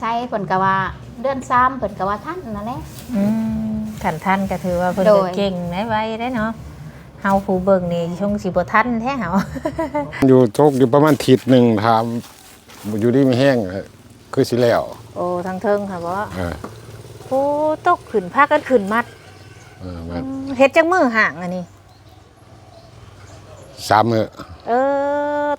ໃຊ້ເພິ່ນກໍວ່າເດືອນສາມ ເພິ່ນກໍວ່າທັນນັ້ນແຫຼະ. ອືມ ຄັນທັນກໍຖືວ່າເພິ່ນ ໂດຍ ກໍເກັ່ງໄດ້ໄວໄດ້ເນາະ. ເຮົາຜູ້ເບິ່ງນີ້ຊົງຊິບໍ່ທັນແທ້ເຮົາ. ຢູ່ຕົກຢູ່ປະມານທິດໜຶ່ງ ຖ້າຢູ່ດີມີແຮງ ຄືຊິແລ້ວ. ໂອ້ ທາງເທິງຫັ້ນບໍ? ເອີ ໂອ້ ຕົກຂຶ້ນ ພາກັນຂຶ້ນມັດ. ເອີ ມັດ. ອືມ ເຮັດຈັກມື້ຫ້າງອັນນີ້? ສາມມື້. ເອີ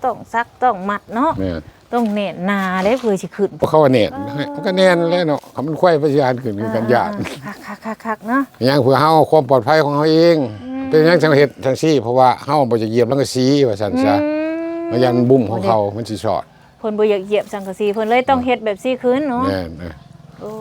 ຕ້ອງສັກຕ້ອງມັດເນາະ. ແມ່ນ. ຕ້ອງແໜ້ນໜາເດ້ເພື່ອຊິຂຶ້ນ. ເຂົາວ່າແໜ້ນ ເອີ ມັນກໍແໜ້ນແຫຼະເນາະ. ຄັນມັນໄຂວ້ໄປຊິຫານຂຶ້ນຄືກັນ ອ່າ ຢ້ານ. ຄັກໆໆໆເນາະ. ຫຍັງເພື່ອເຮົາ ຄວາມປອດໄພຂອງເຮົາເອງ. ອືມ ເປັນຫຍັງຈັ່ງເຮັດຈັ່ງຊີ້? ເພາະວ່າເຮົາບໍ່ຢາກຢຽບສັງກະສີວ່າຊັ້ນຊະ. ອືມ ເຮົາຢ້ານບຸ້ມຂອງເຂົາມັນຊິຊອດ. ເພິ່ນບໍ່ຢາກຢຽບສັງກະສີ ເພິ່ນເລີຍຕ້ອງເຮັດແບບຊີ້ຂຶ້ນເນາະ. ແມ່ນ. ໂອ້.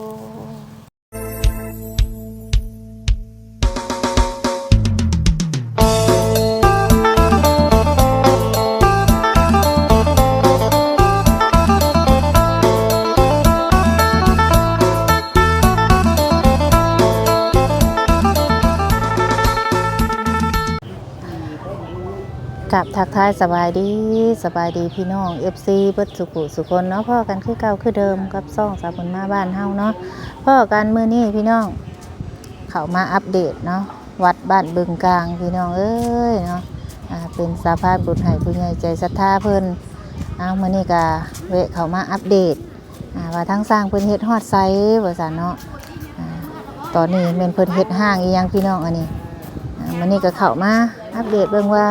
ກາບທັກທາຍສະບາຍດີ ສະບາຍດີພີ່ນ້ອງ ເອັຟຊີ ເບິດສູ່ຜູ້ສູ່ຄົນເນາະ. ພໍ້ກັນຄືເກົ່າຄືເດີມກັບຊ່ອງສາວບຸນມາບ້ານເຮົາເນາະ. ພໍ້ກັນມື້ນີ້ພີ່ນ້ອງ ເຂົ້າມາອັບເດດເນາະ ວັດບ້ານບຶງກາງ ພີ່ນ້ອງເອີຍເນາະ. ອ່າ ເປັນສະພານບຸນໃຫ້ຜູ້ໃຫຍ່ໃຈສັດທາເພິ່ນ. ເອົາ ມື້ນີ້ກະແວະເຂົ້າມາອັບເດດ ອ່າ ວ່າທາງຊ່າງເພິ່ນເຮັດຮອດໃສວ່າຊັ້ນເນາະ. ອ່າ ຕອນນີ້ແມ່ນເພິ່ນເຮັດຫ້າງອີ່ຫຍັງພີ່ນ້ອງ ອັນນີ້. ອ່າ ມື້ນີ້ກໍເຂົ້າມາອັບເດດເບິ່ງວ່າ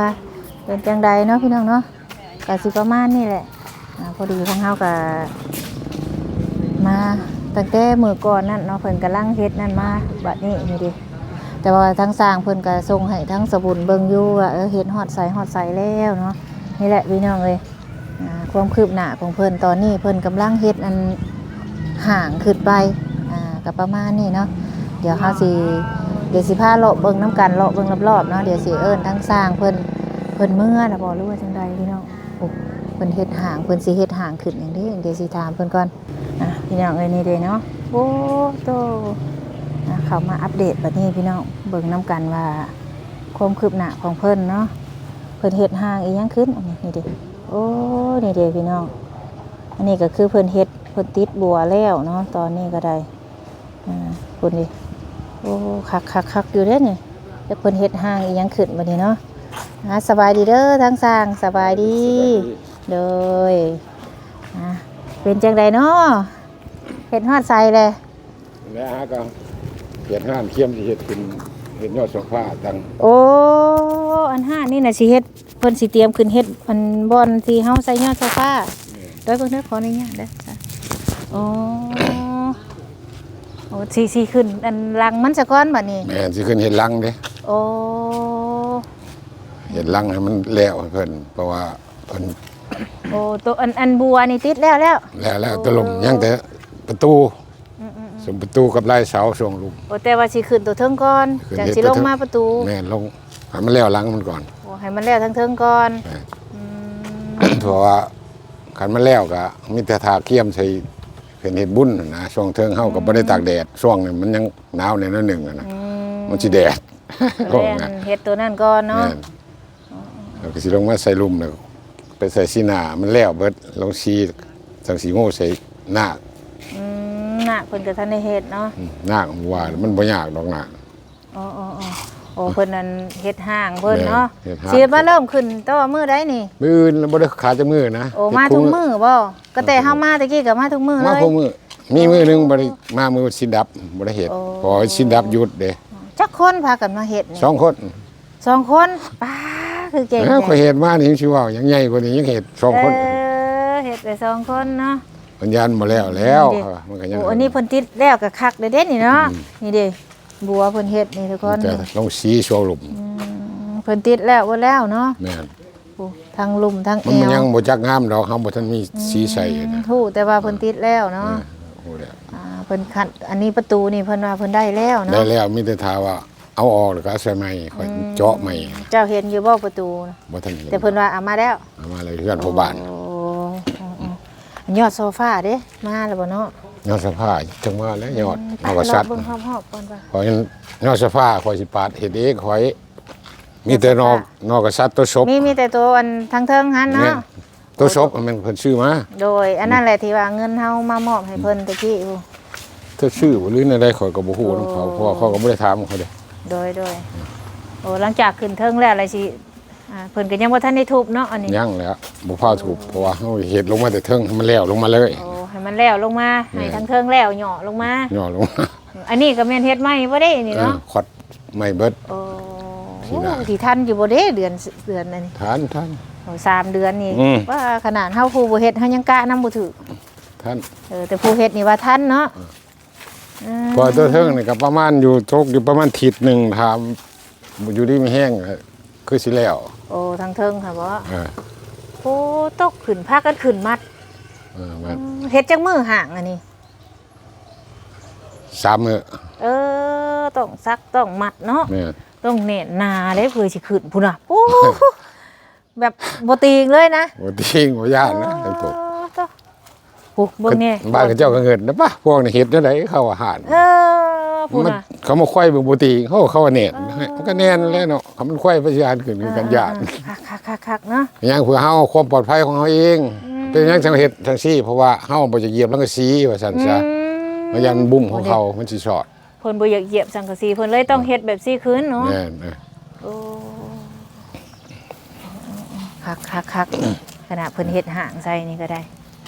ເປັນຈັ່ງໃດເນາະພີ່ນ້ອງເນາະ. ກໍຊິປະມານນີ້ແຫຼະ. ອ່າ ພໍດີທາງເຮົາກໍມາຕັ້ງແຕ່ມື້ກ່ອນນັ້ນເນາະ ເພິ່ນກຳລັງເຮັດນັ້ນມາ ບັດນີ້ນີ້ເດ້. ແຕ່ວ່າທາງຊ່າງເພິ່ນກໍສົ່ງໃຫ້ທາງສາວບຸນເບິ່ງຢູ່ວ່າ ເອີ ເຮັດຮອດໃສຮອດໃສແລ້ວເນາະ. ນີ້ແຫຼະພີ່ນ້ອງເອີຍ ອ່າ ຄວາມຄືບໜ້າຂອງເພິ່ນ ຕອນນີ້ເພິ່ນກຳລັງເຮັດອັນຫ້າງຂຶ້ນໄປ. ອ່າ ກໍປະມານນີ້ເນາະ. ດຽວເຮົາຊິ ດຽວຊິພາເລາະເບິ່ງນຳກັນ ເລາະເບິ່ງລອບໆເນາະ. ດຽວຊິເອີ້ນທາງຊ່າງເພິ່ນ ເພິ່ນເມືອແລ້ວບໍ່ ຫຼືວ່າຈັ່ງໃດພີ່ນ້ອງ? ໂອ້ ເພິ່ນເຮັດຫ້າງ ເພິ່ນຊິເຮັດຫ້າງຂຶ້ນຫຍັງເດ້? ດຽວຊິຖາມເພິ່ນກ່ອນ. ອ່າ ພີ່ນ້ອງເອີຍ ນີ້ເດ້ເນາະ. ໂອ້ໂຕ ອ່າ ເຂົ້າມາອັບເດດບັດນີ້ພີ່ນ້ອງ ເບິ່ງນຳກັນວ່າຄວາມຄືບໜ້າຂອງເພິ່ນເນາະ. ເພິ່ນເຮັດຫ້າງອີ່ຫຍັງຂຶ້ນ ອັນນີ້ ນີ້ເດ້. ໂອ້ ນີ້ເດ້ພີ່ນ້ອງ ອັນນີ້ກໍຄືເພິ່ນເຮັດ ເພິ່ນຕິດບົວແລ້ວເນາະ ຕອນນີ້ກໍໄດ້. ອ່າ ພຸ້ນເດ້. ໂອ້ ຄັກໆໆຢູ່ເດ້ນີ້. ຈັກເພິ່ນເຮັດຫ້າງອີ່ຫຍັງຂຶ້ນບັດນີ້ເນາະ. ອ່າ ສະບາຍດີເດີທາງຊ່າງ ສະບາຍດີ. ສະບາຍດີ. ໂດຍ. ອ່າ ເປັນຈັ່ງໃດເນາະ ເຮັດຮອດໃສແລະ? ແລ້ວຫາກໍເຮັດຮ້ານຄຽມ ຊິເຮັດເປັນ ເຮັດຍອດໂຊຟາຕັ້ງ. ໂອ້ ອັນຮ້ານນີ້ນະຊິເຮັດ ເພິ່ນຊິຕຽມຂຶ້ນເຮັດ ອັນບ່ອນທີ່ເຮົາໃສ່ຍອດໂຊຟາ. ແມ່ນ. ໂດຍ ເບິ່ງເດີ ຂໍອະນຸຍາດເດີ. ໂອ້ ໂອ້ ຊິ ຊິຂຶ້ນອັນຫຼັງມັນສາກ່ອນບັດນີ້. ແມ່ນ ຊິຂຶ້ນເຮັດຫຼັງເດ້. ໂອ້ ເຮັດຫຼັງໃຫ້ມັນແລ້ວໃຫ້ເພິ່ນ ເພາະວ່າເພິ່ນ ໂອ້ ໂຕອັນ ອັນບົວນີ້ຕິດແລ້ວ ແລ້ວ ແລ້ວ ແລ້ວ ໂອ້ ແຕ່ລຸ່ມ ຍັງແຕ່ປະຕູ. ອືມໆໆ ຊຸມປະຕູກັບລາຍເສົາຊ່ວງລຸ່ມ. ໂອ້ ແຕ່ວ່າຊິຂຶ້ນໂຕເທິງກ່ອນ ຈັ່ງຊິລົງມາປະຕູ. ແມ່ນ ລົງໃຫ້ມັນແລ້ວຫຼັງມັນກ່ອນ. ໂອ້ ໃຫ້ມັນແລ້ວເທິງໆກ່ອນ. ແມ່ນ. ອືມ ເພາະວ່າຄັນມັນແລ້ວກໍມີແຕ່ຖ້າກຽມໃສ່ເພິ່ນເຮັດບຸນນະ. ຊ່ວງເທິງເຮົາກໍບໍ່ໄດ້ຕາກແດດ ອືມ ຊ່ວງນີ້ມັນຍັງໜາວແດ່ໜ້ອຍໜຶ່ງນະ. ອືມ ມັນຊິແດດ ກໍເລີຍເຮັດໂຕນັ້ນກ່ອນເນາະ. ແມ່ນ. ແລ້ວກໍຊິລົງມາໃສ່ລຸ່ມ ແລ້ວໄປໃສ່ສີໜ້າ ມັນແລ້ວເບິດ ລົງສີ ຈັ່ງສີໂຮໃສ່ໜ້າ. ອືມ ໜ້າເພິ່ນກໍທັນໄດ້ເຮັດເນາະ. ອືມ ໜ້າວ່າມັນບໍ່ຍາກດອກໜ້າ. ອໍໆໆ ໂອ້ ເພິ່ນນັ້ນເຮັດຫ້າງເພິ່ນເນາະ. ແມ່ນ ເຮັດຮ້ານ. ຊິມາເລີ່ມຂຶ້ນຕໍ່ມື້ໃດນີ້? ມື້ອື່ນ ບໍ່ໄດ້ຂາດຈັກມື້ນະ. ໂອ້ ມາທຸກມື້ບໍ່? ກໍແຕ່ເຮົາມາແຕ່ກີ້ກໍມາທຸກມື້ເລີຍ. ມາທຸກມື້. ມີມື້ໜຶ່ງບໍ່ໄດ້ມາ ມື້ສິນດັບ ບໍ່ໄດ້ເຮັດ. ໂອ້ ເພາະວ່າສິນດັບຢຸດເດ້. ຈັກຄົນພາກັນມາເຮັດນີ້? ສອງຄົນ. ສອງຄົນ. ປ້າ ຄືເກັ່ງແທ້. ຂ້ອຍເຮັດມານີ້ຊິເວົ້າຫຍັງໃຫຍ່ກວ່ານີ້ ຍັງເຮັດສອງຄົນ. ເອີ ເຮັດໄປສອງຄົນເນາະ. ເພິ່ນຢ້ານບໍ່ແລ້ວແລ້ວ. ນີ້ເດ້. ມັນກໍຍັງ ໂອ້ ອັນນີ້ເພິ່ນຕິດແລ້ວກໍຄັກເດ້ນີ້ເນາະ. ອືມ ນີ້ເດ້ ບົວເພິ່ນເຮັດນີ້ທຸກຄົນ. ແຕ່ລົງສີຊ່ວງລຸ່ມ. ອືມ ເພິ່ນຕິດແລ້ວເບິດແລ້ວເນາະ. ແມ່ນ. ໂອ້ ທັງລຸ່ມທັງແອວ. ມັນຍັງບໍ່ຈັກງາມດອກ ເຮົາບໍ່ທັນມີສີໃສ່ນະ. ອືມ ຮູ້ແຕ່ວ່າເພິ່ນຕິດແລ້ວເນາະ. ເອີ ຮູ້ແລ້ວ. ອ່າ ເພິ່ນຄັດ ອັນນີ້ປະຕູນີ້ເພິ່ນວ່າເພິ່ນໄດ້ແລ້ວເນາະ. ໄດ້ແລ້ວ ມີແຕ່ຖ້າວ່າເອົາອອກແລ້ວກໍເອົາໃສ່ໃໝ່ ຂ້ອຍເຈາະໃໝ່. ອືມ ເຈົ້າເຫັນຢູ່ບໍ່ປະຕູ? ບໍ່ທັນເຫັນ. ແຕ່ເພິ່ນວ່າເອົາມາແລ້ວ. ເອົາມາແລ້ວ ເຮືອນພໍ່ບ້ານ. ໂອ້ ໂອ້ ໂອ້ ຍອດໂຊຟາເດ້ ມາແລ້ວບໍ່ເນາະ? ຍອດໂຊຟາ ຈັ່ງວ່າແຫຼະ ຍອດ ອືມ ເອົາກະສັດ ເລາະເບິ່ງຮອບໆກ່ອນວ່າ. ຂ້ອຍ ຍອດໂຊຟາ ຂ້ອຍຊິປາດເຮັດເອງ ຂ້ອຍ ມີແຕ່ໜໍ່ ຍອດໂຊຟາ ໜໍ່ກະສັດໂຕສົບ. ມີ ມີແຕ່ໂຕອັນທາງເທິງຫັ້ນເນາະ. ແມ່ນ. ໂຕສົບຫັ້ນແມ່ນເພິ່ນຊື້ມາ. ໂດຍ ອັນນັ້ນແຫຼະທີ່ວ່າເງິນເຮົາມາມອບໃຫ້ເພິ່ນແຕ່ກີ້ພຸ້ນ. ເພິ່ນຊື້ບໍ່ ຫຼືແນວໃດ ຂ້ອຍກໍບໍ່ຮູ້ນຳເຂົາ ໂອ້ ເພາະວ່າຂ້ອຍກໍບໍ່ໄດ້ຖາມເຂົາເດ້. ໂດຍ ໂດຍ ໂອ້ ຫຼັງຈາກຂຶ້ນເທິງແລ້ວລະຊິ ອ່າ ເພິ່ນກໍຍັງບໍ່ທັນໄດ້ທຸບເນາະ ອັນນີ້. ຍັງແຫຼະ ບໍ່ພາທຸບ ໂອ້ ເພາະວ່າເຮົາເຮັດລົງມາແຕ່ເທິງ ໃຫ້ມັນແລ້ວລົງມາເລີຍ. ໂອ້ ໃຫ້ມັນແລ້ວລົງມາ ແມ່ນ ໃຫ້ທາງເທິງແລ້ວ ຫຍໍ້ລົງມາ ຫຍໍ້ລົງມາ. ອັນນີ້ກໍແມ່ນເຮັດໃໝ່ບໍ່ເດ້ນີ້ເນາະ? ເອີ ຂອດໃໝ່ເບິດ. ໂອ້ ຊິນະ ໂອ້ ຊິທັນຢູ່ບໍ່ເດ້ ເດືອນ ເດືອນອັນນີ້? ທັນ ທັນ. ໂອ້ ສາມເດືອນນີ້ ອືມ ວ່າຂະໜາດເຮົາຜູ້ບໍ່ເຮັດ ເຮົາຍັງກະນຳບໍ່ຖືກ. ທັນ. ເອີ ແຕ່ຜູ້ເຮັດນີ້ວ່າທັນເນາະ. ເອີ ເອີ ເພາະວ່າຕົວເທິງນີ້ກໍປະມານຢູ່ ຕົກຢູ່ປະມານທິດໜຶ່ງ ຖ້າຢູ່ດີມີແຮງກໍຄືຊິແລ້ວ. ໂອ້ ທາງເທິງຫັ້ນບໍ? ເອີ ໂອ້ ຕົກຂຶ້ນ ພາກັນຂຶ້ນມັດ. ເອີ ມັດ. ອືມ ເຮັດຈັກມື້ຫ້າງອັນນີ້? ສາມມື້. ເອີ ຕ້ອງສັກຕ້ອງມັດເນາະ. ແມ່ນ. ຕ້ອງແໜ້ນໜາເດ້ ເພື່ອຊິຂຶ້ນພຸ້ນນະ. ໂອ້ ແບບບໍ່ຕີງເລີຍນະ. ບໍ່ຕີງ ບໍ່ຢ້ານນະ. ໂອ້ ໂອ້ ເບິ່ງແດ່ ບ້ານເຂົາເຈົ້າກໍເງິດນະປະ ພວກນີ້ເຮັດແນວໃດເຂົາວ່າຫານ. ເອີ ພຸ້ນນະ ເຂົາມາໄຂວ້ເບິ່ງບໍ່ຕີງ ເຂົາ ເຂົາວ່າແໜ້ນ. ເອີ ມັນກໍແໜ້ນແຫຼະເນາະ ຄັນມັນໄຂວ້ໄປຊິຫານຂຶ້ນຄືກັນ ຢ້ານ. ຄັກໆໆໆເນາະ ຫຍັງເພື່ອເຮົາ ຄວາມປອດໄພຂອງເຮົາເອງ. ອືມ ເປັນຫຍັງຈັ່ງເຮັດຈັ່ງຊີ້ ເພາະວ່າເຮົາບໍ່ຢາກຢຽບສັງກະສີວ່າຊັ້ນຊະ. ອືມ ເຮົາຢ້ານບຸ້ມຂອງເຂົາມັນຊິຊອດ. ເພິ່ນບໍ່ຢາກຢຽບສັງກະສີ ເພິ່ນເລີຍຕ້ອງເຮັດແບບຊີ້ຂຶ້ນເນາະ. ແມ່ນ. ໂອ້ ຄັກໆໆ ຂະໜາດເພິ່ນເຮັດຫ້າງໃສ່ນີ້ກໍໄດ້.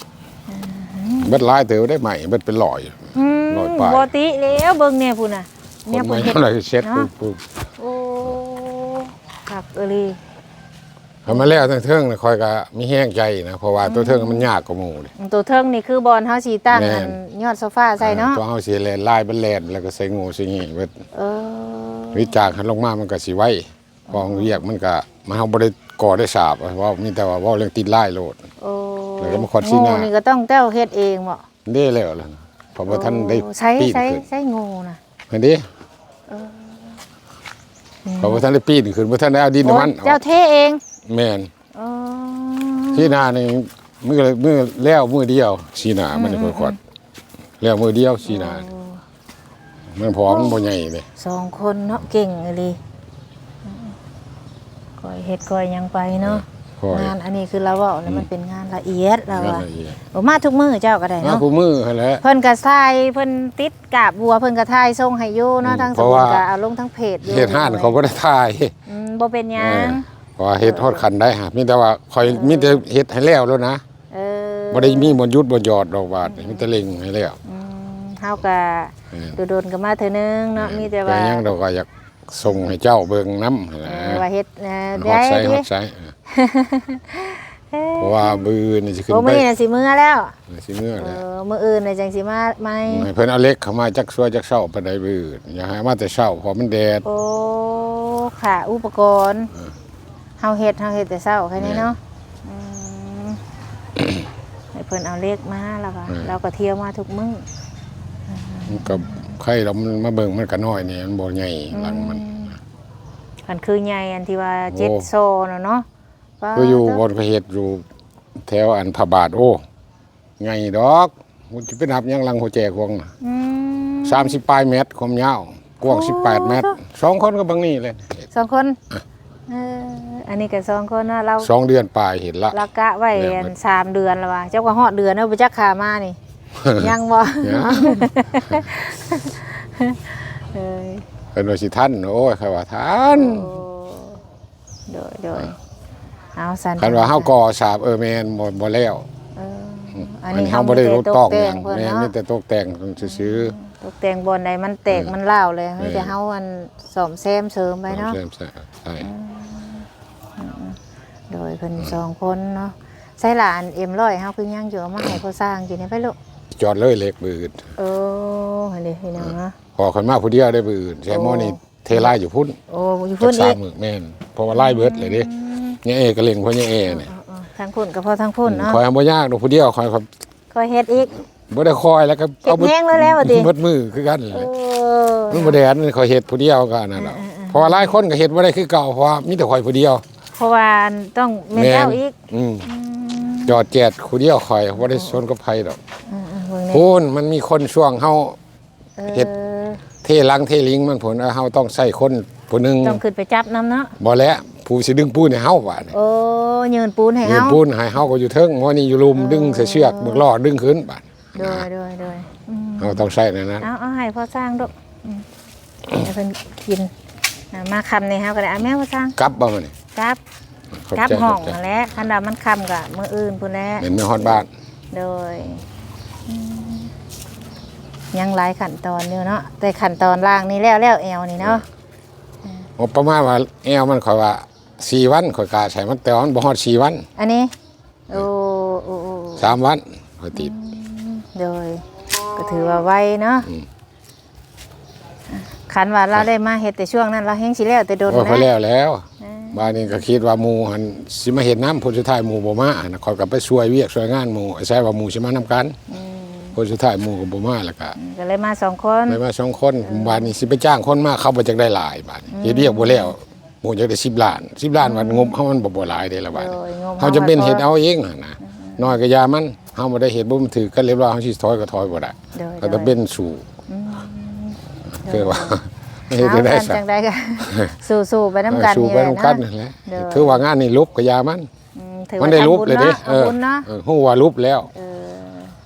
ອືມ ເບິດຫຼາຍເຕີບໄດ້ ໄມ້ເບິດເປັນຮ້ອຍ. ອືມ ຮ້ອຍປາຍ. ບໍ່ຕິແລ້ວ ເບິ່ງແດ່ພຸ້ນນະ ແນວເພິ່ນເຮັດເນາະ. ໂອ້ ຄັກອີ່ຫຼີ. ຄັນມາແລ້ວທາງເທິງນະ ຂ້ອຍກໍມີແຮງໃຈນະ ເພາະວ່າ ອືມ ຕົວເທິງມັນຍາກກວ່າໝູ່ເດ້. ອືມ ຕົວເທິງນີ້ຄືບ່ອນເຮົາຊິຕັ້ງ ແມ່ນ ອັນຍອດໂຊຟາໃສ່ເນາະ. ເອີ ຕົວເຮົາຊິແລ່ນລາຍ ມັນແລ່ນ ແລ້ວກໍໃສ່ໂງ່ໃສ່ຫຍັງເບິດ. ເອີ ວິຈາກຫັ້ນລົງມາມັນກໍຊິໄວ ເພາະວຽກມັນກໍ ມັນ ເຮົາບໍ່ໄດ້ກໍ່ໄດ້ສາບ ເວົ້າ ມີແຕ່ວ່າເວົ້າເລື່ອງຕິດລາຍໂລດ. ໂອ້ ແລ້ວກໍມາຂອດຊີ້ໜ້າ. ໂງ່ນີ້ກໍຕ້ອງເຈົ້າເຮັດເອງບໍ? ເດ້ແລ້ວລະ ເພາະບໍ່ທັນໄດ້ ໂອ້ ໃຊ້ ປີ້ນ ໃຊ້ ຂຶ້ນ ໃຊ້ໂງ່ນະ ຫັ້ນເດ້. ເອີ ເພາະບໍ່ທັນໄດ້ປີ້ນຂຶ້ນ ບໍ່ທັນໄດ້ເອົາດິນໃຫ້ມັນ. ໂອ້ ເຈົ້າເທເອງ? ແມ່ນ. ອໍ ຊີ້ໜ້ານີ້ ມື້ ມື້ແລ້ວມື້ດຽວ ຊີ້ໜ້າມັນ ອືມ ຄ່ອຍຂອດ ແລ້ວມື້ດຽວ ຊີ້ໜ້າ. ໂອ້ ມັນ ເພາະວ່າມັນບໍ່ໃຫຍ່ເດ້. ສອງຄົນເນາະ ເກັ່ງອີ່ຫຼີ ຄ່ອຍເຮັດຄ່ອຍຫຍັງໄປເນາະ. ເອີ ຄ່ອຍ ງານອັນນີ້ຄືລາວເວົ້າແລ້ວ ອືມ ມັນເປັນງານລະອຽດລາວວ່າ. ງານລະອຽດ. ໂອ້ ມາທຸກມື້ເຈົ້າກໍໄດ້ເນາະ? ມາທຸກມື້ຫັ້ນແຫຼະ. ເພິ່ນກໍຖ່າຍ ເພິ່ນຕິດກາບບົວ ເພິ່ນກໍຖ່າຍສົ່ງໃຫ້ຢູ່ເນາະ. ອືມ ທາງສະບຸນກໍເອົາລົງທາງເພຈຢູ່. ເຮັດຮ້ານເຂົາບໍ່ໄດ້ຖ່າຍ. ອືມ ບໍ່ເປັນຫຍັງ. ເອີ ເພາະວ່າເຮັດຮອດຂັ້ນໃດຫາ ມີແຕ່ວ່າຂ້ອຍ ເອີ ມີແຕ່ເຮັດໃຫ້ແລ້ວໂລດນະ. ເອີ ບໍ່ໄດ້ມີບ່ອນຢຸດບ່ອນຢອດດອກບາດນີ້ ອືມ ມີແຕ່ເລັ່ງໃຫ້ແລ້ວ. ອືມ ເຮົາກະ ເອີ ດົນໆກໍມາເທື່ອໜຶ່ງເນາະ. ແມ່ນ. ມີແຕ່ວ່າ ເປັນຫຍັງດອກ ກໍຢາກສົ່ງໃຫ້ເຈົ້າເບິ່ງນຳຫັ້ນແຫຼະ. ເອີ ວ່າເຮັດ ເອີ ຮອດໃສ ຮອດໃສ. ເອີ ເພາະວ່າມື້ອື່ນນີ້ຊິຂຶ້ນ ໂອ້ ໄປ ມື້ນີ້ຊິເມືອແລ້ວ. ເອີ ຊິເມືອແລ້ວ. ເອີ ມື້ອື່ນນີ້ຈັ່ງຊິມາໃໝ່. ໃຫ້ເພິ່ນເອົາເຫຼັກເຂົ້າມາຈັກຊົ່ວຈັກເຊົ້າປານໃດມື້ອື່ນ ຢ່າໃຫ້ມາແຕ່ເຊົ້າ ເພາະມັນແດດ. ໂອ້ ຄ່າອຸປະກອນ. ເອີ ເຮົາເຮັດ ເຮົາເຮັດແຕ່ເຊົ້າແຄ່ນີ້ເນາະ. ແມ່ນ. ອືມ ໃຫ້ເພິ່ນເອົາເຫຼັກມາ ແລ້ວກໍ ແມ່ນ ລາວກໍທ່ຽວມາທຸກມື້. ມັນກໍໄຄດອກ ມັນມາເບິ່ງ ມັນກໍນ້ອຍແດ່ ມັນບໍ່ໃຫຍ່. ອືມ ຫຼັງມັນ. ຄັນຄືໃຫຍ່ ອັນທີ່ວ່າ ໂອ້ ເຈັດໂຊນະເນາະ. ປາ ຄືຢູ່ ໂທ້ ບ່ອນເຂົາເຮັດຢູ່ແຖວອັນພະບາດ ໂອ້ ໃຫຍ່ດອກ ມັນຈະໄປນັບຫຍັງຫຼັງຫົວແຈກວງນະ. ອືມ ສາມສິບປາຍແມັດຄວາມຍາວ ກວ້າງ ໂອ້ ສິບແປດແມັດ. ສອງຄົນກໍບັງນີ້ແຫຼະ. ສອງຄົນ. ເອີ ອັນນີ້ກໍສອງຄົນເນາະ. ລາວ ສອງເດືອນປາຍເຮັດລະ ລາວກະໄວ້ ແລ້ວ ອັນ ສາມເດືອນລະວ່າ. ເຈົ້າກໍຮອດເດືອນແລ້ວບໍ່ຈັກ ຂາມານີ້ ຍັງບໍ່? ຍັງ. ເອີ ເພິ່ນວ່າຊິທັນ ໂອ້ຍ ຂ້ອຍວ່າທັນ. ໂອ້ ໂດຍ ໂດຍ. ເອີ ເອົາຊັ້ນ ຄັນວ່າເຮົາກໍ່ສາບ ເອີ ແມ່ນ ບໍ່ ບໍ່ແລ້ວ. ເອີ ອືມ ອັນນີ້ ອັນນີ້ເຮົາບໍ່ໄດ້ຕົກແຕ່ງເພິ່ນເນາະ. ແມ່ນ ມີແຕ່ຕົກແຕ່ງຊື່ໆ. ອືມ ຕົກແຕ່ງບ່ອນໃດມັນແຕກ ເອີ ມັນຮ້າວແລ້ວ ແມ່ນ ມີແຕ່ເຮົາອັນສ້ອມແຊມເສີມໄປເນາະ. ສ້ອມແຊມ ໃຊ່ ອືມ ອືມ ໂດຍ ເພິ່ນ ອືມ ສອງຄົນເນາະ. ໃສ່ລະ ອັນເອັມຮ້ອຍເຮົາຄືຍັງຢູ່ ເອົາມາໃຫ້ພໍ່ຊ່າງກິນໄດ້ໄປລູກ? ຈອດເລີຍເຫຼັກມື້ອື່ນ. ເອີ ຫັ້ນເດ ພີ່ນ້ອງເນາະ. ເອີ ພໍ່ຂ້ອຍມາຜູ້ດຽວໄດ້ມື້ອື່ນ ແຊມໝໍນີ້ ໂອ້ ເທລາຍຢູ່ພຸ້ນ. ໂອ້ ຢູ່ພຸ້ນອີກ ສາມມື້. ແມ່ນ ເພາະວ່າລາຍເບິດເລີຍເດ້. ອືມ ຍາແອກໍເລັ່ງ ເພາະຍາແອນີ້ ເອີ ເອີ ເອີ ທາງພຸ້ນກໍເພາະທາງພຸ້ນເນາະ. ອືມ ຂ້ອຍບໍ່ຍາກດອກ ຜູ້ດຽວ ຂ້ອຍ ຂ້ອຍເຮັດອີກ. ບໍ່ໄດ້ ຂ້ອຍແລ້ວກໍເອົາ ເຮັດແຮງແລ້ວແຫຼະວ່າຕິ ເບິດມື້ຄືກັນ. ເອີ ມັນບໍ່ໄດ້ ອັນນັ້ນຂ້ອຍເຮັດຜູ້ດຽວກໍອັນນັ້ນດອກ. ເອີ ເອີ ເອີ ເພາະວ່າຫຼາຍຄົນກໍເຮັດບໍ່ໄດ້ຄືເກົ່າ ເພາະວ່າມີແຕ່ຂ້ອຍຜູ້ດຽວ. ເພາະວ່າຕ້ອງແມ່ນ ແມ່ນ ເຈົ້າອີກ. ອືມ ອືມ ຈອດແຈດຜູ້ດຽວ ຂ້ອຍບໍ່ໄດ້ສົນກັບໃຜດອກ. ເອີ ເອີ ເບິ່ງແດ່ ພຸ້ນ ມັນມີຄົນຊ່ວງເຮົາ ເອີ ເຮັດເທຫຼັງເທລິງມັນພຸ້ນ ເອີ ເຮົາຕ້ອງໃຊ້ຄົນຜູ້ໜຶ່ງ ຕ້ອງຂຶ້ນໄປຈັບນຳເນາະ. ບໍ່ແຫຼະ ຜູ້ຊິດຶງປູນໃຫ້ເຮົາບາດນີ້. ໂອ້ ຍື່ນປູນໃຫ້ເຮົາ ຍື່ນປູນໃຫ້ເຮົາກໍຢູ່ເທິງ ໝໍນີ້ຢູ່ລຸ່ມ ເອີ ດຶງໃສ່ເຊືອກ ບັກລໍ້ດຶງຂຶ້ນບາດ. ໂດຍ ໂດຍ ໂດຍ ອືມ ເຮົາຕ້ອງໃຊ້ແນວນັ້ນ. ເອົາ ເອົາໃຫ້ພໍ່ຊ່າງລູກ ອືມ ໃຫ້ເພິ່ນກິນ. ອ່າ ມາຄ່ຳນີ້ເຮົາກໍໄດ້ ອ່າ ແມ່ພໍ່ຊ່າງ ກັບບໍ່ມື້ນີ້? ກັບ ກັບຫ້ອງຫັ້ນແຫຼະ ຄັນວ່າມັນຄ່ຳກໍມື້ອື່ນພຸ້ນແຫຼະ ແມ່ນ ເມືອຮອດບ້ານ. ໂດຍ ອືມ ຍັງຫຼາຍຂັ້ນຕອນຢູ່ເນາະ ແຕ່ຂັ້ນຕອນລ່າງນີ້ແລ້ວ ແລ້ວແອວນີ້ເນາະ. ເອີ ໂອ້ ປະມານວ່າແອວມັນ ຂ້ອຍວ່າສີ່ວັນ ຂ້ອຍກະໃສ່ມັນ ແຕ່ວ່າມັນບໍ່ຮອດສີ່ວັນ ອັນນີ້. ໂອ້ ໂອ້ ໂອ້ ໂອ້ ສາມວັນ ຂ້ອຍຕິດ. ອືມ ໂດຍ ກໍຖືວ່າໄວເນາະ. ອືມ ຄັນວ່າລາວໄດ້ມາເຮັດແຕ່ຊ່ວງນັ້ນ ລາວແຮ່ງຊິແລ້ວແຕ່ດົນ. ໂອ້ຍ ແລ້ວ ຂ້ອຍແລ້ວແລ້ວ. ເອີ ບາດນີ້ກໍຄິດວ່າໝູ່ຫັ້ນຊິມາເຮັດນຳ ຜົນສຸດທ້າຍໝູ່ບໍ່ມາຫັ້ນນະ ຂ້ອຍກໍໄປຊ່ວຍວຽກຊ່ວຍງານໝູ່ ອາໄສວ່າໝູ່ຊິມານຳກັນ. ອືມ ຜົນສຸດທ້າຍໝູ່ກໍບໍ່ມາ ແລ້ວກໍ ອືມ ກໍເລີຍມາສອງຄົນ ເລີຍມາສອງຄົນ. ເອີ ບາດນີ້ຊິໄປຈ້າງຄົນມາ ເຂົາບໍ່ຈັກໄດ້ຫຼາຍ ບາດນີ້ ອືມ ເຮັດວຽກບໍ່ແລ້ວ ໝູ່ຢາກໄດ້ສິບລ້ານ ສິບລ້ານ ອືມ ບາດງົບເຮົາມັນບໍ່ ບໍ່ຫຼາຍເດ້ລະບາດ. ໂດຍ ງົບ ເຮົາຈຳເປັນເຮັດເອົາເອງຫັ້ນນະ. ອືມ ນ້ອຍກໍຢ່າມັນ ເຮົາບໍ່ໄດ້ເຮັດ ບໍ່ມັນຖືກກັນລຽບຮ້ອຍ ເຮົາຊິຖອຍກໍຖອຍບໍ່ໄດ້. ໂດຍ ກໍຕ້ອງເປັນສູ້. ອືມ ຄືວ່າ ໂດຍ ເຮັດໄດ້ ເອົາ ຊັ້ນ ຊັ້ນ ຈັ່ງໃດກໍສູ້ໆໄປນຳກັນ ເອີ ສູ້ໄປນຳກັນນີ້ແຫຼະ. ໂດຍ ຄືວ່າງານນີ້ຫຼຸບກໍຢ່າມັນ. ອືມ ມັນໄດ້ຫຼຸບແລ້ວເດ້. ເອີ ເອີ ຮູ້ວ່າຫຼຸບແລ້ວ. ເອີ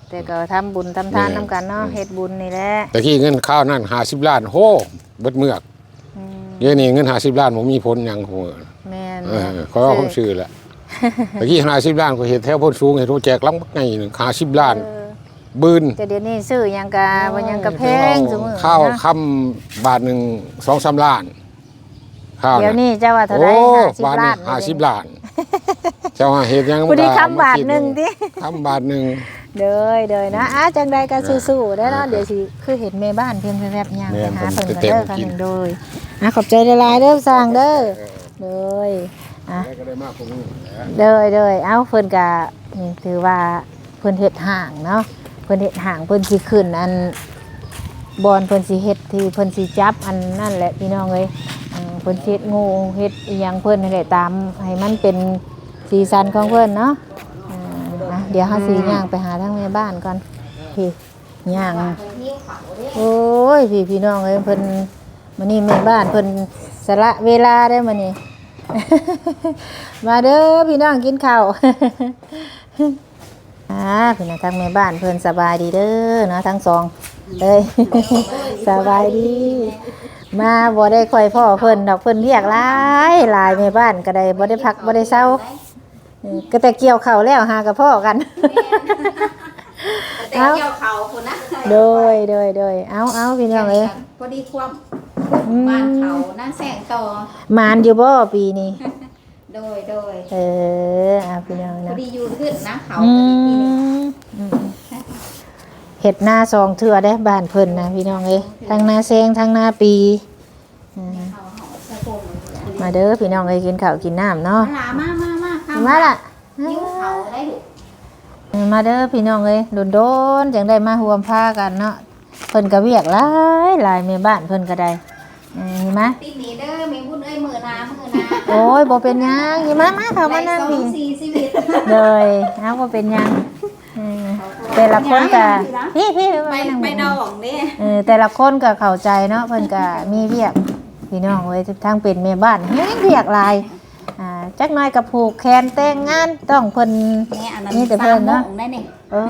ແຕ່ກໍທຳບຸນທຳທານນຳກັນເນາະ. ແມ່ນ ເຮັດບຸນນີ້ແຫຼະ. ແຕ່ກີ້ເງິນຄາວນັ້ນຫ້າສິບລ້ານ ໂຫ ເບິດເມືອກ. ອືມ ດຽວນີ້ເງິນຫ້າສິບລ້ານບໍ່ມີຜົນຫຍັງ. ແມ່ນ ເອີ ຂ້ອຍເວົ້າຄວາມຊື່ແຫຼະ. ຕະກີ້ຫ້າສິບລ້ານ ຂ້ອຍເຮັດແຖວໂພນສູງ ເຮັດຫົວແຈກຫຼັງບັກໃຫຍ່ໜຶ່ງ ຫ້າສິບລ້ານ. ເອີ ບືນ ແຕ່ດຽວນີ້ຊື້ຫຍັງກະ ໂອ້ຍ ບໍ່ຫຍັງກະແພງ ແຕ່ວ່າ ຊຸມື້ ຂ້າວ ເນາະ ຄຳບາດໜຶ່ງ ສອງສາມລ້ານ. ຂ້າວ ດຽວນີ້ເຈົ້າວ່າເທົ່າໃດ? ໂອ້ ຫ້າສິບລ້ານ ບາດນີ້ຫ້າສິບລ້ານ. ເຈົ້າຫາເຮັດຫຍັງ ພໍດີຄຳບາດໜຶ່ງຕິ ຄຳບາດໜຶ່ງ. ໂດຍ ໂດຍ ນະ ອືມ ອ່າ ຈັ່ງໃດກໍສູ້ໆເດີເນາະ. ອ່າ ດຽວຊິ ຄືເຫັນແມ່ບ້ານເພິ່ນແວບໆຍ່າງ ແມ່ນ ໄປຫາເພິ່ນ ເພິ່ນກໍເດີ ແຕ່ບໍ່ກິນ ຄັນໜຶ່ງ. ໂດຍ ອ່າ ຂອບໃຈຫຼາຍໆເດີຊ່າງເດີ. ໂດຍ ອ່າ ແລ້ວກໍໄດ້ມາຜູ້ນີ້ແຫຼະ. ໂດຍ ໂດຍ ເອົ້າ ເພິ່ນກໍ ນີ້ຖືວ່າ ເພິ່ນເຮັດຫ້າງເນາະ ເພິ່ນເຮັດຫ້າງ ເພິ່ນຊິຂຶ້ນອັນ ບ່ອນເພິ່ນຊິເຮັດ ທີ່ເພິ່ນຊິຈັບອັນນັ້ນແຫຼະພີ່ນ້ອງເອີຍ. ເອີ ເພິ່ນຊິເຮັດງູເຮັດອີ່ຫຍັງເພິ່ນຫັ້ນແຫຼະ ຕາມໃຫ້ມັນເປັນສີສັນຂອງເພິ່ນເນາະ. ເອີ ອ່ະ ດຽວເຮົາຊິ ອືມ ຍ່າງໄປຫາທາງແມ່ບ້ານກ່ອນ. ພີ່ ຍ່າງ ໂອ້ຍ ພີ່ ພີ່ນ້ອງເອີຍ ເພິ່ນ ມື້ນີ້ແມ່ບ້ານເພິ່ນສະຫຼະເວລາເດ້ມື້ນີ້. ມາເດີພີ່ນ້ອງ ກິນເຂົ້າ. ອ່າ ພີ່ນ້ອງ ທາງແມ່ບ້ານເພິ່ນສະບາຍດີເດີເນາະ ທັງສອງເອີຍ ສະບາຍດີ. ມາບໍ່ໄດ້ຄ່ອຍພໍ້ເພິ່ນດອກ ເພິ່ນວຽກຫຼາຍຫຼາຍ ແມ່ບ້ານກໍໄດ້ບໍ່ໄດ້ພັກບໍ່ໄດ້ເຊົາ. ເອີ ກໍແຕ່ກ່ຽວເຂົ້າແລ້ວຫາກໍພໍ້ກັນ. ແມ່ນ ແຕ່ກ່ຽວເຂົ້າພຸ້ນນະ. ໂດຍ ໂດຍ ໂດຍ ເອົາ ເອົາ ພີ່ນ້ອງເອີຍ ພໍດີຄວາມ ອືມ ບ້ານເຂົານາແຊງຕໍ່. ໝານຢູ່ບໍ່ປີນີ້? ໂດຍ ໂດຍ ເອີ ອ່າ ພີ່ນ້ອງເນາະ ພໍດີຢູ່ຂຶ້ນນາເຂົາ ອືມ ພໍດີປີນີ້ ອືມ ເຮັດນາສອງເທື່ອເດ້ບ້ານເພິ່ນນະ ພີ່ນ້ອງເອີຍ ທັງນາແຊງທັງນາປີ. ອືມ ມາເດີພີ່ນ້ອງເອີຍ ກິນເຂົ້າກິນນ້ຳເນາະ. ມາລະ ມາ ມາ ມາ ມາລະ ຫິວເຂົ້າໄດ້ລູກ. ເອີ ມາເດີພີ່ນ້ອງເອີຍ ດົນໆຈັ່ງໄດ້ມາຮ່ວມພາກັນເນາະ. ເພິ່ນກໍວຽກຫຼາຍໆ ແມ່ບ້ານເພິ່ນກໍໄດ້. ເອີ ມາ ຕິດໜີເດີແມ່ບຸນເອີຍ ມື້ໜ້າ ມື້ໜ້າ. ໂອ້ຍ ບໍ່ເປັນຫຍັງ ມາ ມາ ເຂົ້າມານັ່ງພີ້ ໄດ້ສອງສີ່ຊີວິດ. ໂດຍ ເອົາ ບໍ່ເປັນຫຍັງ. ເອີ ແຕ່ລະຄົນກໍ ພີ່ ພີ່ ໄປ ໄປດອງເດ້. ເອີ ແຕ່ລະຄົນກໍເຂົ້າໃຈເນາະ ເພິ່ນກໍມີວຽກ ພີ່ນ້ອງເອີຍ ທັງເປັນແມ່ບ້ານແຮງວຽກຫຼາຍ. ອ່າ ຈັກໜ້ອຍກໍຜູກແຂນແຕ່ງງານ ຕ້ອງເພິ່ນ ນີ້ ອັນນັ້ນ ມີແຕ່ເພິ່ນເນາະ ໄດ້ນີ້. ເອີ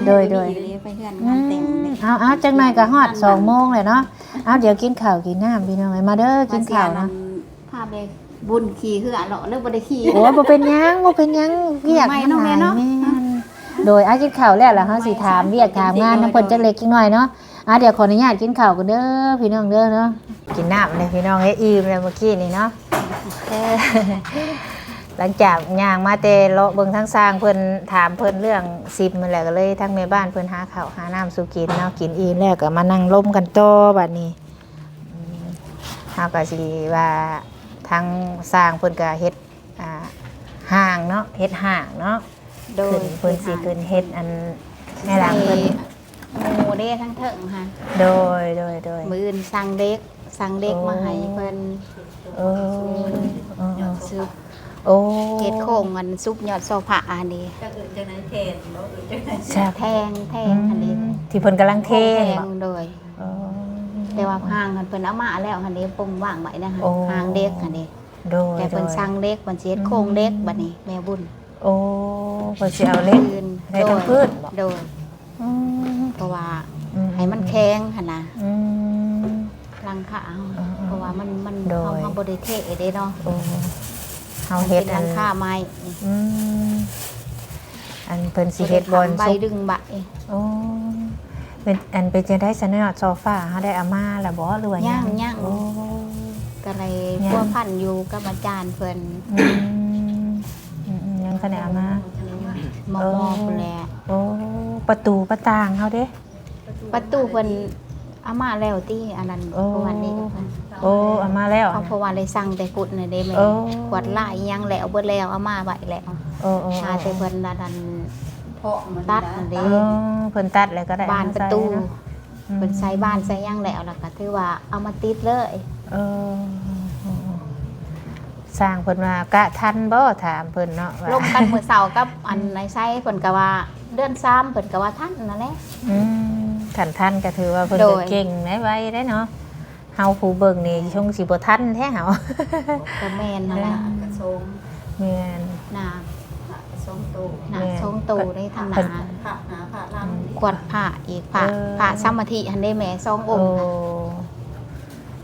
ໂດຍ ໂດຍ ໄປເຮືອນງານແຕ່ງ ອືມ ເອົາ ເອົາ ຈັກໜ້ອຍກໍຮອດສອງໂມງແລ້ວເນາະ. ເອົາ ດຽວກິນເຂົ້າກິນນ້ຳ ພີ່ນ້ອງເອີຍ ມາເດີ ກິນເຂົ້າເນາະ. ພາແມ່ບຸນຂີ່ເຮືອເນາະ ຫຼືບໍ່ໄດ້ຂີ່. ໂອ້ຍ ບໍ່ເປັນຫຍັງ ບໍ່ເປັນຫຍັງ ວຽກມັນຫຼາຍ. ແມ່ນ ໂດຍ ອ່າ ກິນເຂົ້າແລ້ວລະ ເຮົາຊິຖາມວຽກຖາມງານນຳເພິ່ນຈັກເລັກຈັກນ້ອຍເນາະ. ອ່າ ດຽວຂໍອະນຸຍາດກິນເຂົ້າກ່ອນເດີ ພີ່ນ້ອງເດີເນາະ. ກິນນ້ຳເລີຍພີ່ນ້ອງເອີຍ ອີ່ມແລ້ວມື້ກີ້ນີ້ເນາະ. ເອີ ຫຼັງຈາກຍ່າງມາແຕ່ເລາະເບິ່ງທາງຊ່າງເພິ່ນ ຖາມເພິ່ນເລື່ອງຊິມຫັ້ນແຫຼະ ກໍເລີຍທາງແມ່ບ້ານເພິ່ນຫາເຂົ້າຫານ້ຳສູ່ກິນເນາະ. ກິນອີ່ມແລ້ວກໍມານັ່ງລົມກັນຕໍ່ບາດນີ້. ອືມ ເຮົາກໍຊິວ່າທາງຊ່າງເພິ່ນກໍເຮັດ ອ່າ ຫ້າງເນາະ ເຮັດຫ້າງເນາະ. ໂດຍ ເພິ່ນ ເພິ່ນຊິຂຶ້ນເຮັດອັນໃນຫຼັງເພິ່ນ ໝູ່ເດ້ທາງເທິງຫັ້ນ. ໂດຍ ໂດຍ ໂດຍ ມື້ອື່ນສັ່ງເຫຼັກ ສັ່ງເຫຼັກມາໃຫ້ເພິ່ນ. ໂອ້ ເອີ ເອີ ເອີ ຊຸບ ໂອ້ ເຮັດໂຄງອັນຊຸບຍອດໂຊພະອັນນີ້. ແທ່ງ ແທ່ງ ອືມ ອັນນີ້ ທີ່ເພິ່ນກຳລັງເທ ໂຄງແທ່ງ ເນາະ. ໂດຍ ອໍ ແຕ່ວ່າຮ່າງຫັ້ນເພິ່ນເອົາມາແລ້ວຫັ້ນເດ້ ປົມວາງໄວ້ນະ. ໂອ້ ຮ່າງເຫຼັກຫັ້ນເດ້. ໂດຍ ແຕ່ເພິ່ນ ໂດຍ ສັ່ງເຫຼັກ ເພິ່ນຊິເຮັດ ອືມ ໂຄງເຫຼັກ ບັດນີ້ແມ່ບຸນ. ໂອ້ ເພິ່ນຊິເອົາເຫຼັກໃຫ້ທັງພື້ນບໍ? ໂດຍ ອືມ ເພາະວ່າ ອືມ ໃຫ້ມັນແຂງຫັ້ນນະ ອືມ ຫຼັງຄາເຮົາ ເອີໆ ເພາະວ່າມັນ ມັນ ໂດຍ ເຮົາ ເຮົາບໍ່ໄດ້ເທເດ້ເນາະ. ໂອ້ ເຮົາເຮັດ ມັນເປັນຫຼັງຄາໄມ້ ອືມ ອັນເພິ່ນຊິເຮັດບ່ອນ ບໍ່ໄດ້ຂັน ໃບດຶງໃບ. ໂອ້ ເປັນ ອັນເປັນຈັ່ງໃດຊັ້ນເນາະ ໂຊຟາເຮົາໄດ້ເອົາມາແລ້ວບໍ່ ຫຼືວ່າຍັງ? ຍັງ ຍັງ ໂອ້ ກໍໄດ້ ຍັງ ພົວພັນຢູ່ກັບອາຈານເພິ່ນ. ອືມ ອືມໆ ຍັງທັນໄດ້ເອົາມາ ມອ ເອີ ພຸ້ນແຫຼະ. ໂອ້ ປະຕູປະຕ່າງເຮົາເດ້? ປະຕູເພິ່ນເອົາມາແລ້ວຕິ ອັນນັ້ນ ໂອ້ ເມື່ອວານນີ້ ໂອ້ ເອົາມາແລ້ວ ເພາະວ່າໄດ້ສັ່ງແຕ່ພຸ້ນນະເດ້ແມ່. ໂອ້ ຂວດລາອີ່ຫຍັງແລ້ວ ເບິດແລ້ວ ເອົາມາໄວ້ແລ້ວ. ໂອ້ໆໆ ຫາແຕ່ເພິ່ນອັນນັ້ນ ເພາະມັນ ຕັດຫັ້ນເດ້. ເອີ ເພິ່ນຕັດແລ້ວກໍໄດ້ ບານປະຕູ ເອົາມາໃສ່ເນາະ. ອືມ ເພິ່ນໃສ່ບານໃສ່ຫຍັງແລ້ວ ແລ້ວກໍຖືວ່າເອົາມາຕິດເລີຍ. ເອີ ຊ່າງເພິ່ນວ່າກະທັນບໍ່ ຖາມເພິ່ນເນາະວ່າ ລົມກັນມື້ເຊົ້າກັບອັນນາຍໄຊ ເພິ່ນກໍວ່າເດືອນສາມ ເພິ່ນກໍວ່າທັນນັ້ນແຫຼະ. ອືມ ຄັນທັນກໍຖືວ່າເພິ່ນ ໂດຍ ກໍເກັ່ງໄດ້ ໄວໄດ້ເນາະ. ເຮົາຜູ້ເບິ່ງນີ້ ອືມ ຊົງຊິບໍ່ທັນແທ້ເຮົາ. ກໍແມ່ນຫັ້ນແຫຼະ ເອີ ກະຊົງ ແມ່ນ ໜ້າ ສອງໂຕ ໜ້າ ແມ່ນ ສອງໂຕເດ້ ທາງໜ້າ ພະໜ້າ ພະຫຼັງ ອືມ ຂວດພະອີກ ພະ ເອີ ພະສະມາທິຫັ້ນເດ້ແມ່ ສອງອົງ. ໂອ້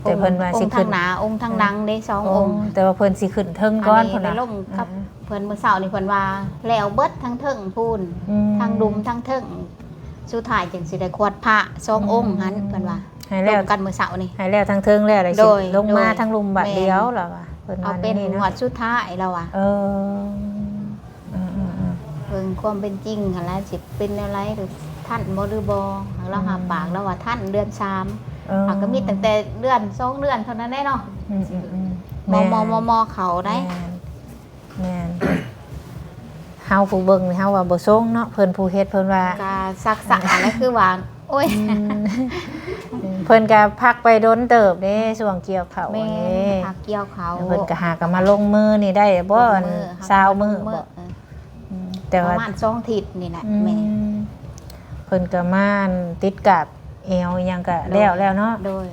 ແຕ່ເພິ່ນວ່າ ອົງ ຊິຂຶ້ນ ທາງໜ້າ ອົງທາງຫຼັງເດ້ ສອງອົງ. ອໍ ແຕ່ວ່າເພິ່ນຊິຂຶ້ນເທິງກ່ອນ ອັນນີ້ ພຸ້ນນະ ໄດ້ລົມກັບ ອ່າ ເພິ່ນມື້ເຊົ້ານີ້ ເພິ່ນວ່າແລ້ວເບິດທັງເທິງພຸ້ນ ອືມ ທັງລຸ່ມທັງເທິງ ສຸດທ້າຍຈຶ່ງຊິໄດ້ຂວດພະສອງອົງຫັ້ນ ອືມ ເພິ່ນວ່າ ໃຫ້ແລ້ວ ລົມກັນມື້ເຊົ້ານີ້ ໃຫ້ແລ້ວທັງເທິງແລ້ວ ແລ້ວຊິ ໂດຍ ລົງມາ ໂດຍ ທັງລຸ່ມບາດດຽວ ແມ່ນ ລາວວ່າ ເພິ່ນວ່າ ເອົາເປັນ ແນວນີ້ເນາະ ງວດສຸດທ້າຍ ລາວວ່າ. ເອີ ເອີໆໆ ເບິ່ງຄວາມເປັນຈິງຫັ້ນລະ ຊິເປັນແນວໃດ ທັນບໍ່ຫຼືບໍ່. ລາວຮັບປາກ ອືມ ລາວວ່າທັນເດືອນສາມ. ເອີ ເຮົາກໍມີຕັ້ງແຕ່ເດືອນສອງເດືອນເທົ່ານັ້ນແຫຼະເນາະ. ອືມໆໆ ແມ່ນ ມໍ່ໆໆ ເຂົ້າໄດ໋. ແມ່ນ ແມ່ນ ເຮົາຜູ້ເບິ່ງນີ້ ເຮົາວ່າບໍ່ຊົງເນາະ ເພິ່ນຜູ້ເຮັດ ເພິ່ນວ່າ ກະຊັກສະ ອັນນັ້ນຄືວ່າ ໂອ້ຍ ອືມ ເພິ່ນກໍພັກໄປດົນເຕີບເດ້ ຊ່ວງກ່ຽວເຂົ້າ ແມ່ນ ນີ້ ພັກກ່ຽວເຂົ້າ ເພິ່ນກໍຫາກໍມາລົງມືນີ້ໄດ້ບໍ່ ຊາວມື້ບໍ? ເອີ ອືມ ແຕ່ວ່າ ປະມານສອງທິດນີ້ແຫຼະ ອືມ ແມ່ນ ເພິ່ນກໍມາອັນຕິດກາບແອວອີ່ຫຍັງກໍແລ້ວແລ້ວເນາະ. ໂດຍ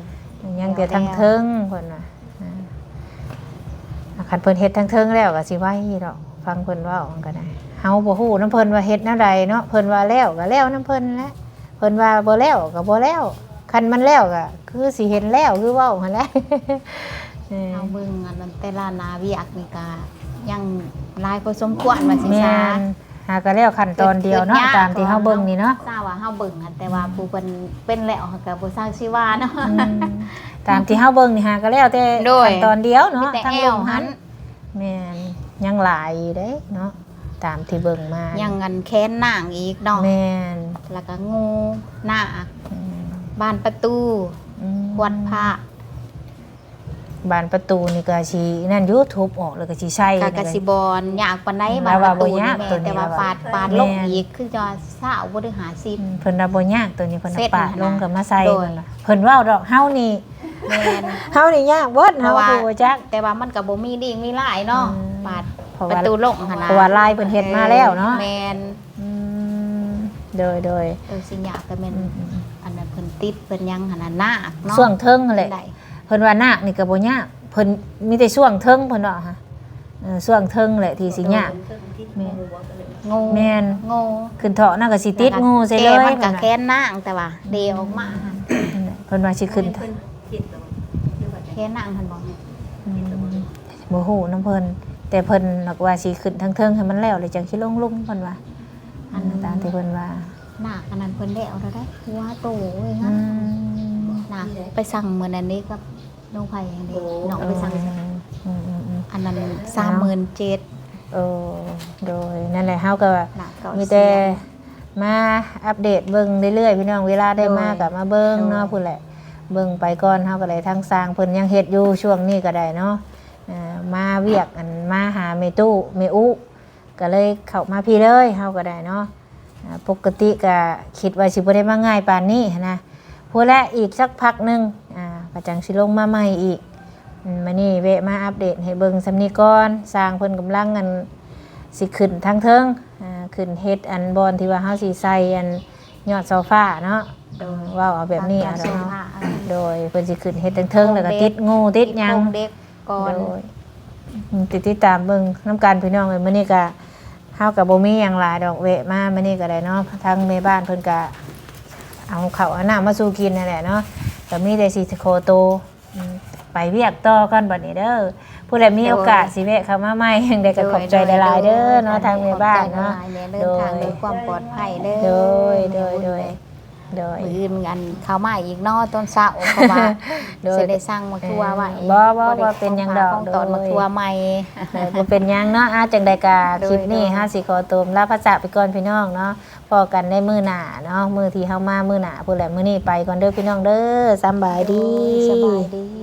ຍັງແຕ່ທາງເທິງ ແລ້ວແລ້ວ ເພິ່ນວ່າ ອ່າ ຄັນເພິ່ນເຮັດທາງເທິງແລ້ວກໍຊິໄວດອກ ຟັງເພິ່ນເວົ້າມັນກໍໄດ້. ເຮົາບໍ່ຮູ້ນຳເພິ່ນວ່າເຮັດແນວໃດເນາະ ເພິ່ນວ່າແລ້ວກໍແລ້ວນຳເພິ່ນແຫຼະ ເພິ່ນວ່າບໍ່ແລ້ວກໍບໍ່ແລ້ວ ຄັນມັນແລ້ວກໍຄືຊິເຫັນແລ້ວຄືເວົ້າຫັ້ນແຫຼະ. ເອີ ເຮົາເບິ່ງອັນນັ້ນ ແຕ່ລະໜ້າວຽກນີ້ກໍຍັງຫຼາຍພໍສົມຄວນວ່າຊິຊາ. ແມ່ນ ຫາກໍແລ້ວຂັ້ນຕອນດຽວເນາະ ຕາມທີ່ເຮົາເບິ່ງນີ້ເນາະ ຊາວວ່າເຮົາເບິ່ງຫັ້ນ ແຕ່ວ່າ ອືມ ຜູ້ເພິ່ນເປັນແລ້ວກໍບໍ່ຊາກຊິວ່າເນາະ. ອືມ ຕາມທີ່ເຮົາເບິ່ງນີ້ຫາກໍແລ້ວແຕ່ ໂດຍ ຂັ້ນຕອນດຽວເນາະ ທາງລຸ່ມຫັ້ນ ແມ່ນ ຍັງຫຼາຍຢູ່ເດ້ເນາະ ຕາມທີ່ເບິ່ງມາ ຍັງອັນແຄນນາງອີກເນາະ. ແມ່ນ ແລ້ວກໍງູນາກ ອືມ ບານປະຕູ ອືມ ຂວດພະ ບານປະຕູນີ້ກໍຊິນັ້ນຢູ່ ທຸບອອກແລ້ວກໍຊິໃສ່ ກໍ ກໍຊິບໍ່ຍາກປານໃດ. ອືມ ບານປະຕູນີ້ແມ່ ແຕ່ວ່າປາດ ປາດລົງອີກ ຄືຈະຊາວບໍ່ ຫຼື ຫ້າສິບ. ອືມ ເພິ່ນວ່າບໍ່ຍາກໂຕນີ້ ເພິ່ນປາດລົງກໍມາໃສ່. ໂດຍ ເພິ່ນວ່າ ເພິ່ນເວົ້າດອກ ເຮົານີ້ ແມ່ນ ເຮົານີ້ຍາກເບິດ ເຮົາກໍບໍ່ຈັກ ແຕ່ວ່າມັນກໍບໍ່ມີດິ່ງມີລາຍເນາະ. ອືມ ປາດ ເພາະວ່າ ປະຕູລົງຫັ້ນນະ ເພາະວ່າລາຍເພິ່ນເຮັດມາແລ້ວເນາະ. ແມ່ນ ອືມ ໂດຍໆ ໂຕຊິຍາກກໍແມ່ນ ອືມໆ ອັນນັ້ນເພິ່ນຕິດເພິ່ນຫຍັງຫັ້ນນະ ນາກເນາະ ຊ່ວງເທິງຫັ້ນແຫຼະ. ເພິ່ນວ່ານາກນີ້ກໍບໍ່ຍາກ ເພິ່ນມີແຕ່ຊ່ວງເທິງເພິ່ນວ່າຫະ ເອີ ຊ່ວງເທິງແຫຼະທີ່ຊິຍາກ. ແມ່ນ ງູ ແມ່ນ ງູ ຂຶ້ນເທາະນັ້ນກໍຊິຕິດງູໃສ່ເລີຍ. ມັນກໍແຄນນາງ ແຕ່ວ່າເດອອກມາ ເພິ່ນວ່າຊິຂຶ້ນ ແຄນນາງຫັ້ນບໍ່? ອືມ ບໍ່ຮູ້ນຳເພິ່ນ ແຕ່ເພິ່ນວ່າຊິຂຶ້ນທາງເທິງໃຫ້ມັນແລ້ວ ແລ້ວຈັ່ງຊິລົງລຸ່ມ ເພິ່ນວ່າ ອັນ ຕາມທີ່ເພິ່ນວ່າ. ນາກອັນນັ້ນເພິ່ນແລ້ວແລ້ວໄດ໋ ຫົວໂຕເວີຍ ງາມ. ອືມ ນາກໄປສັ່ງມື້ນັ້ນເດ້ກັບນ້ອງໄພຫັ້ນເດ້. ໂອ້ ນ້ອງໄປສັ່ງ ອືມໆໆ ອັນນັ້ນສາມໝື່ນເຈັດ. ໂອ້ ໂດຍ ນັ້ນແຫຼະ ເຮົາກໍມີແຕ່ມາອັບເດດເບິ່ງເລື້ອຍໆ ພີ່ນ້ອງ ເວລາໄດ້ມາກໍມາເບິ່ງເນາະ. ໂດຍ ພຸ້ນແຫຼະ ເບິ່ງໄປກ່ອນ ເຮົາກໍໄດ້ ທາງຊ່າງເພິ່ນຍັງເຮັດຢູ່ ຊ່ວງນີ້ກໍໄດ້ເນາະ. ເອີ ມາວຽກ ອັນ ມາຫາແມ່ຕູ້ ແມ່ອຸ ກໍເລີຍເຂົ້າມາພີ້ເລີຍ ເຮົາກໍໄດ້ເນາະ. ອ່າ ປົກກະຕິກະຄິດວ່າຊິບໍ່ໄດ້ມາງ່າຍປານນີ້ຫັ້ນນະ. ພຸ້ນແຫຼະ ອີກສັກພັກໜຶ່ງ ອ່າ ກະຈັ່ງຊິລົງມາໃໝ່ອີກ. ອືມ ມື້ນີ້ແວະມາອັບເດດໃຫ້ເບິ່ງສ່ຳນີ້ກ່ອນ. ຊ່າງເພິ່ນກຳລັງ ອັນ ຊິຂຶ້ນທາງເທິງ ອ່າ ຂຶ້ນເຮັດ ອັນ ບ່ອນທີ່ວ່າເຮົາຊິໃສ່ ອັນ ຍອດໂຊຟາເນາະ. ໂດຍ ເວົ້າເອົາແບບນີ້ເອົາເນາະ. ໂດຍ ເພິ່ນຊິຂຶ້ນເຮັດເທິງໆ ແລ້ວກໍຕິດງູຕິດຫຍັງ ຕິດໂຄງເຫຼັກກ່ອນ. ໂດຍ ອືມ ຕິດ ຕິດຕາມເບິ່ງນຳກັນພີ່ນ້ອງເອີຍ. ມື້ນີ້ກະ ເຮົາກະບໍ່ມີຫຍັງຫຼາຍດອກ ແວະມາມື້ນີ້ກະໄດ້ເນາະ ທາງແມ່ບ້ານເພິ່ນກະເອົາເຂົ້າເອົານ້ຳມາສູ່ກິນຫັ້ນແຫຼະເນາະ. ກະມີແຕ່ຊິຂໍໂຕ ອືມ ໄປວຽກຕໍ່ກ່ອນບັດນີ້ເດີ. ຜູ້ໃດມີໂອກາດ ໂດຍ ຊິແວະເຂົ້າມາໃໝ່ ຈັ່ງໃດກະ ໂດຍ ຂອບໃຈຫຼາຍໆເດີເນາະ ໂດຍ ທາງແມ່ບ້ານເນາະ. ຂອບໃຈຫຼາຍໆເດີ ເດີນທາງ ໂດຍ ດ້ວຍຄວາມປອດໄພເດີ. ໂດຍ ໂດຍ ໂດຍ ໂດຍ ມື້ອື່ນອັນເຂົ້າມາອີກເນາະ ຕອນເຊົ້າ ເພາະວ່າ ໂດຍ ຊິໄດ້ສັ່ງໝາກຖົ່ວໄວ້. ເອີ ບໍ່ ບໍ່ ບໍ່ເປັນຫຍັງດອກ ຂອງຕອນໝາກຖົ່ວໃໝ່. ໂດຍ ບໍ່ເປັນຫຍັງເນາະ. ອາ ຈັ່ງໃດກະ ໂດຍ ຄລິບນີ້ ໂດຍ ເຮົາຊິຂໍຕົວລາພາສາໄປກ່ອນພີ່ນ້ອງເນາະ. ພໍ້ກັນໃນມື້ໜ້າເນາະ ມື້ທີ່ເຮົາມາມື້ໜ້າພຸ້ນແຫຼະ. ມື້ນີ້ໄປກ່ອນເດີພີ່ນ້ອງເດີ. ສຳບາຍດີ ໂດຍ ສະບາຍດີ.